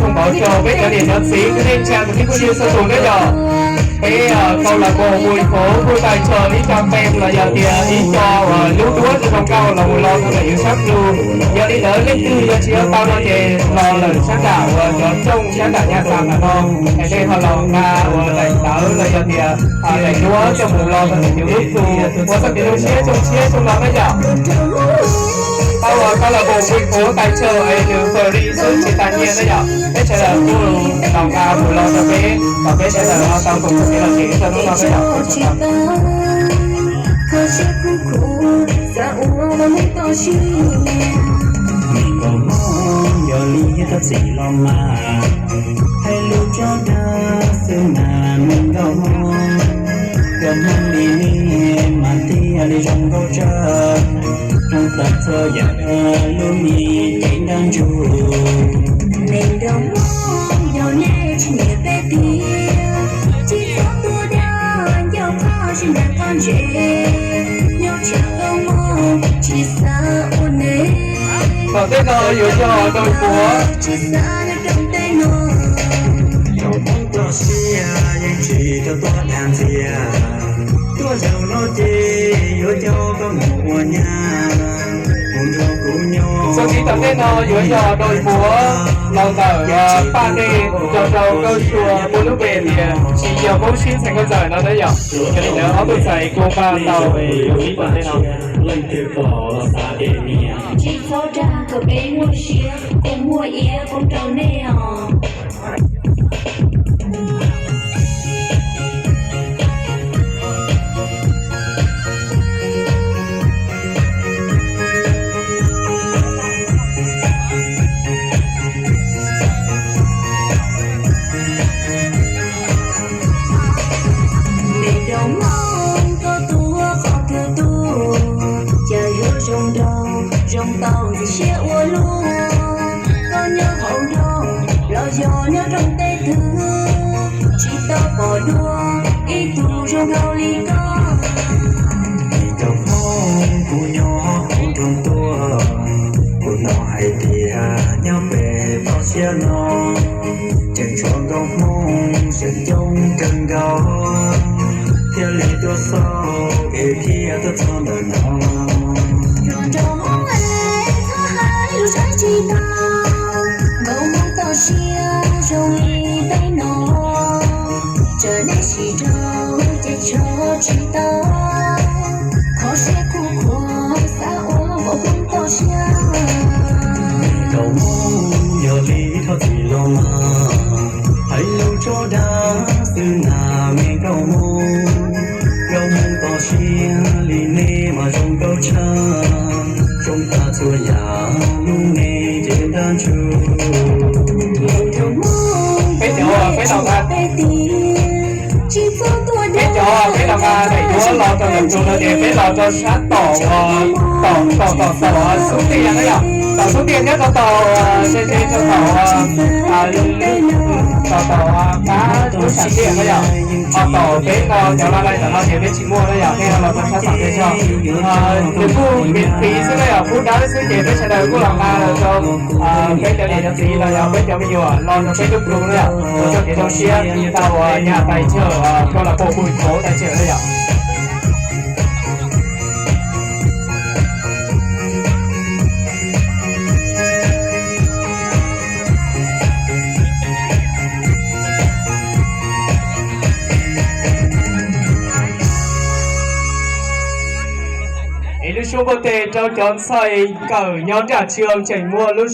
Thov rau peb cov niam cov txiv kwv tij neej tsa kwv tij phooj ywg txhua tus na yom, peb câu lạc bộ Bùi Phú kuj tài trợ ib co kem los yog tias ib co lub duab zoo nkauj los mus lo rau ntawm yus sab plhu. Yog li ntawd leej twg yuav tsis tau no ces los lawm sab nram uas cov rooj sab nram Nha Xas ntawm no, es nej ho los nqa uas daim tawv los yog tias daim duab coj mus lo rau ntawm yus lub plhu. Ua txoj kev zoo siab zoo siab zoo no na yom. Tau uas câu lạc bộ Bùi Phú tài trợ es nws free xwb tsis tas nyiaj na yom. Peb sawv daws kuj los nqa mus lo rau peb, kom peb sawv daws tau koom txoj kev lom zem rau hnub no na yom. Me nkauj Hmoob yog li thov txim los mas, hais lus tso dag xwb mas me nkauj Hmoob. Nkauj Hmoob li nej mas thiaj li zoo nkauj tshaj, zoo tag txhua yam lub me cev nrab ntsuj. Me nkauj Hmoob yog nej tsis nyiam peb tiag, tsis txhob tuaj dag ncauj qhov sib nrag qab ntse, nyob tshav kab mob tsis xav ua neeg. Tom ntej no yuav yog Dau Puav. Tsis xav nyob rooj teb no. Nkauj Hmoob txoj sia yeej tsis tau tuaj dag ntxias, tuaj zaum no ces yuav coj koj mus ua nyab, mus nrog kuv nyob. Txuas ntxiv tom ntej no yuav yog Dau Puav los ntawm Paj Dej, nrog rau Nkauj Sua muaj lub npe tias Tsis Yog Hmoob Sib Ntxhais Nkauj Ntxawm no na yom. Yog li ntawd ob tug ntxhais kuj npaj tau lub sib tom ntej no. Leej twg pom los xav tias niam. Tsis txhob dag kom peb muaj siab, kuv muaj iab poob rau nej os. Me nkauj Hmoob koj tuav qhov twg tuaj, cas yuav zoo nraug zoo tau ntxim siab ua luaj. Koj nyob hauv nroog los yog nyob rooj teb twg, tsis tau pom dua ib tug zoo nraug li koj. Me nkauj Hmoob kuv nyob hauv nroog tuaj, kuv hnov hais tias nyob pem toj siab no tseem tshuav nkauj Hmoob seem coob kawg nkaus, thiaj li tuaj xauj es thiaj tuaj txog ntawm no. Nrog nrog Hmoob es txhob hais lus saib tsis taus, nkauj Hmoob txoj sia zoo li peb no, tsam nej sib raug ces tso tsis tau, kho siab khuv khuav xav ua nkauj Hmoob txoj sia. Nkauj Hmoob yog li thov txim los mas, hais lus tso dag xwb na me nkauj Hmoob. Nkauj Hmoob txoj sia li nej mas zoo nkauj tshaj, zoo tag txhua yam lub me cev nrab ntsuj. Peb cov, peb los nqa, peb cov, peb los nqa daim duab los rau ntawm ntug no ces peb los rau sab tom, tom, tom, tom, tom xub ntiag na yom. Tom xub ntiag nyob rau tom, ze ze rau tom, tom, tom qab lub sam ntiag na yom. Ho tom peb no cov la lais tom no ces peb tsis muaj na yom, nej los rau sab tom peb tso. Nws kuj miễn phí xwb na yom, pub dawb xwb ces peb sawv daws kuj los nqa rau peb cov niam cov txiv los yog peb cov me nyuam los rau peb lub plhu na yom, ua txoj kev zoo siab tau uas nhà tài trợ, câu lạc bộ Bùi Phú tài trợ na yom. Es lub suab npuaj tes rau cov ntxhais kawm nyob nram trường tseem muaj lub